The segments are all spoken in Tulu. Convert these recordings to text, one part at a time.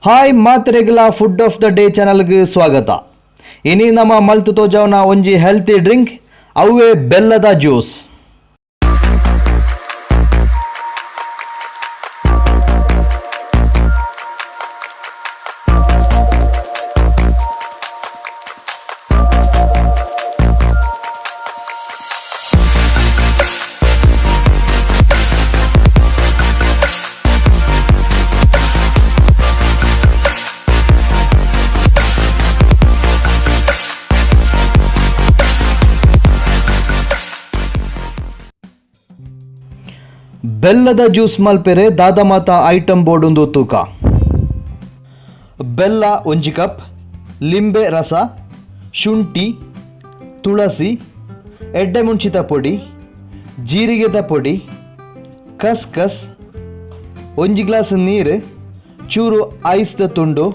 ಹಾಯ್ ಮಾತ್ರೆಗಳ ಫುಡ್ ಆಫ್ the day ಚಾನಲ್ಗೆ ಸ್ವಾಗತ. ಇನಿ ನಮ್ಮ ಮಲ್ತು ತೋಜಾವನ ಒಂಜಿ ಹೆಲ್ತಿ ಡ್ರಿಂಕ್ ಅವೇ ಬೆಲ್ಲದ ಜ್ಯೂಸ್. ಬೆಲ್ಲದ ಜ್ಯೂಸ್ ಮಲ್ಪೆರೆ ದಾದ ಮಾತ ಐಟಮ್ ಬೋರ್ಡೊಂದು ತೂಕ. ಬೆಲ್ಲ ಒಂಜಿ ಕಪ್, ಲಿಂಬೆ ರಸ, ಶುಂಠಿ, ತುಳಸಿ, ಎಡ್ಡೆ ಮುಂಚಿತ ಪೊಡಿ, ಜೀರಿಗೆದ ಪೊಡಿ, ಕಸ್ಕಸ್, ಒಂಜಿ ಗ್ಲಾಸ್ ನೀರು, ಚೂರು ಐಸ್ದ ತುಂಡು.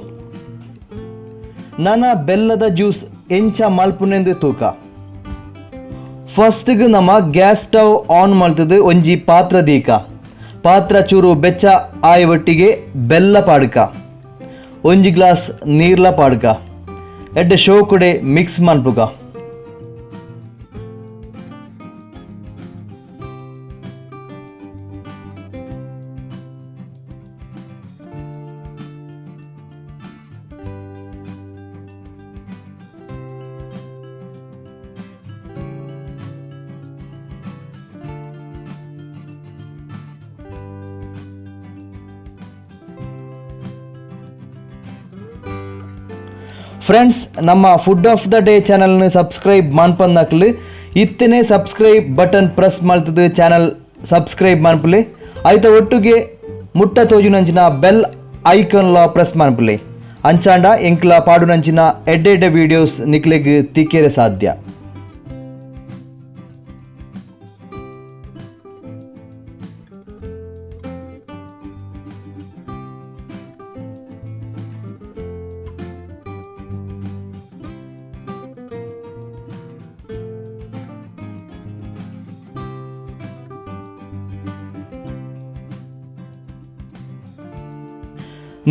ನನ ಬೆಲ್ಲದ ಜ್ಯೂಸ್ ಎಂಚ ಮಲ್ಪುನೆಂದು ತೂಕ. ಫಸ್ಟ್ಗೆ ನಮ್ಮ ಗ್ಯಾಸ್ ಸ್ಟವ್ ಆನ್ ಮಲ್ತದು ಒಂಜಿ ಪಾತ್ರ ದೀಕ. ಪಾತ್ರ ಚೂರು ಬೆಚ್ಚ ಆಯ ಒಟ್ಟಿಗೆ ಬೆಲ್ಲ ಪಾಡ್ಕ, ಒಂಜಿ ಗ್ಲಾಸ್ ನೀರ್ಲ ಪಾಡ್ಕ, ಎಡ್ಡೆ ಶೋಕುಡೆ ಮಿಕ್ಸ್ ಮನ್ಪುಗ. ಫ್ರೆಂಡ್ಸ್, ನಮ್ಮ ಫುಡ್ ಆಫ್ the day ಚಾನಲ್ನ ಸಬ್ಸ್ಕ್ರೈಬ್ ಮನ್ಪಂದಾಕ್ಲು ಇತ್ತನೇ ಸಬ್ಸ್ಕ್ರೈಬ್ ಬಟನ್ ಪ್ರೆಸ್ ಮಾಡ್ತದೆ, ಚಾನಲ್ ಸಬ್ಸ್ಕ್ರೈಬ್ ಮನ್ಪುಲೆ. ಆಯ್ತ ಒಟ್ಟಿಗೆ ಮುಟ್ಟ ತೋಜುನಂಚಿನ ಬೆಲ್ ಐಕನ್ಲ ಪ್ರೆಸ್ ಮನ್ಪುಲೆ. ಅಂಚಾಂಡ ಎಂಕ್ಲ ಪಾಡುನಂಚಿನ ಎಡ್ಡೆ ಎಡ್ಡೆ ವೀಡಿಯೋಸ್ ನಿಕ್ಲೆಗ್ ತಿಕ್ಕೆರೆ ಸಾಧ್ಯ.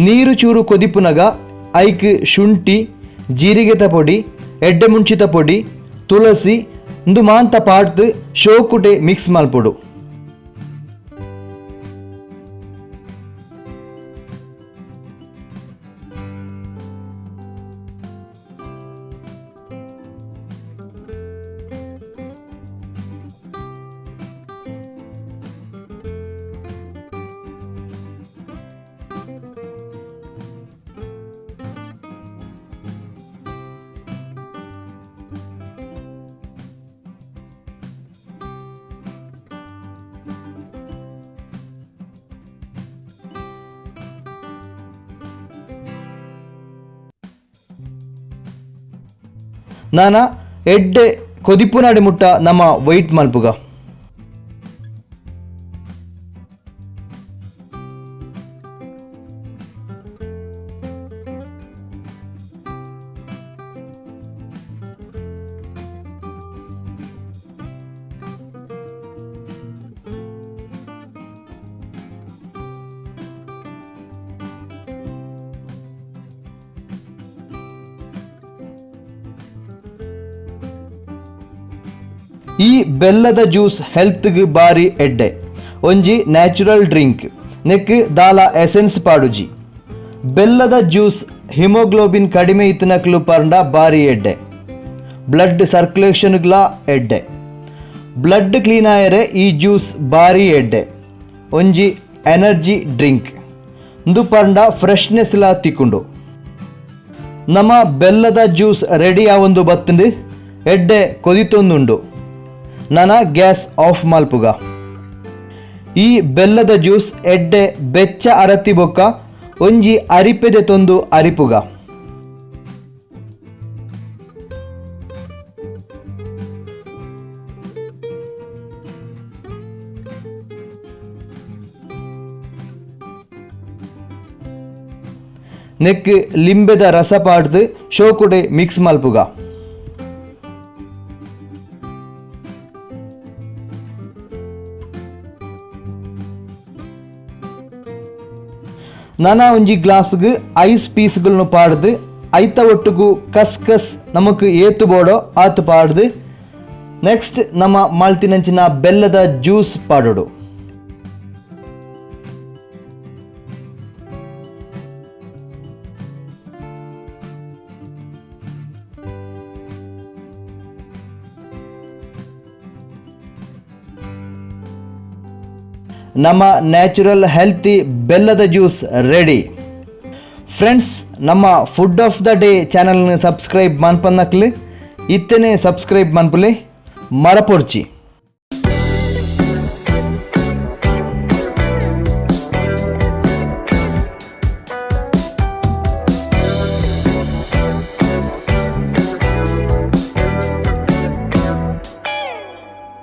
ನೀರು ಚೂರು ಕೊದಿಪುನಗ ಐಕ್ ಶುಂಠಿ, ಜೀರಿಗೆತ ಪೊಡಿ, ಎಡ್ಡೆ ಮುಂಚಿತ ಪೊಡಿ, ತುಳಸಿ ಇಂದು ಮಾಂತ ಪಾಡ್ದು ಶೋಕುಟೆ ಮಿಕ್ಸ್ ಮಲ್ಪೊಡು. ನಾನ ಎಡ್ಡೆ ಕೊದಿಪುನಾಡಿ ಮುಟ್ಟ ನಮ್ಮ ವೈಟ್ ಮಲ್ಪುಗ. ಈ ಬೆಲ್ಲದ ಜ್ಯೂಸ್ ಹೆಲ್ತ್ಗೆ ಬಾರಿ ಎಡ್ಡೆ ಒಂಜಿ ನ್ಯಾಚುರಲ್ ಡ್ರಿಂಕ್. ನೆಕ್ ದಾಲ ಎಸೆನ್ಸ್ ಪಾಡುಜಿ. ಬೆಲ್ಲದ ಜ್ಯೂಸ್ ಹಿಮೋಗ್ಲೋಬಿನ್ ಕಡಿಮೆ ಇತ್ತನಕ್ಲು ಪರ್ಂಡ ಬಾರಿ ಎಡ್ಡೆ. ಬ್ಲಡ್ ಸರ್ಕ್ಯುಲೇಷನ್ಗ್ಲ ಎಡ್ಡೆ. ಬ್ಲಡ್ ಕ್ಲೀನ್ ಆಯರೆ ಈ ಜ್ಯೂಸ್ ಬಾರಿ ಎಡ್ಡೆ. ಒಂಜಿ ಎನರ್ಜಿ ಡ್ರಿಂಕ್ ಇಂದು ಪರ್ಂಡ ಫ್ರೆಶ್ನೆಸ್ಲ ತಿಕ್ಕೊಂಡು. ನಮ್ಮ ಬೆಲ್ಲದ ಜ್ಯೂಸ್ ರೆಡಿ ಆವೊಂದು ಬತ್ತಂಡು ಎಡ್ಡೆ ಕೊದಿತೊಂದುಂಡು. ನನ ಗ್ಯಾಸ್ ಆಫ್ ಮಲ್ಪುಗ. ಈ ಬೆಲ್ಲದ ಜ್ಯೂಸ್ ಎಡ್ಡೆ ಬೆಚ್ಚ ಅರತಿ ಬೊಕ್ಕ ಒಂಜಿ ಅರಿಪೆದೆ ತೊಂದು ಅರಿಪುಗ. ನೆಕ್ ಲಿಂಬೆದ ರಸ ಪಾಡ್ದು ಶೋಕುಡೆ ಮಿಕ್ಸ್ ಮಲ್ಪುಗ. ನನ ಒಂಜಿ ಗ್ಲಾಸ್ಗ್ ಐಸ್ ಪೀಸ್ಗಳನ್ನ ಪಾಡ್ದು ಐತ ಒಟ್ಟುಗು ಕಸ್ಕಸ್ ನಮಕ್ ಏತು ಬೋಡೋ ಆತ್ ಪಾಡ್ದು ನೆಕ್ಸ್ಟ್ ನಮ್ಮ ಮಲ್ತಿನಂಚಿನ ಬೆಲ್ಲದ ಜ್ಯೂಸ್ ಪಾಡೋಡು. ನಮ್ಮ ನ್ಯಾಚುರಲ್ ಹೆಲ್ತಿ ಬೆಲ್ಲದ ಜ್ಯೂಸ್ ರೆಡಿ. ಫ್ರೆಂಡ್ಸ್, ನಮ್ಮ ಫುಡ್ ಆಫ್ the day ಚಾನಲ್ನ ಸಬ್ಸ್ಕ್ರೈಬ್ ಮನ್ಪನ್ನಕ್ಲಿ ಇತ್ತನೇ ಸಬ್ಸ್ಕ್ರೈಬ್ ಮನ್ಪುಲೆ ಮರಪೊರ್ಚಿ.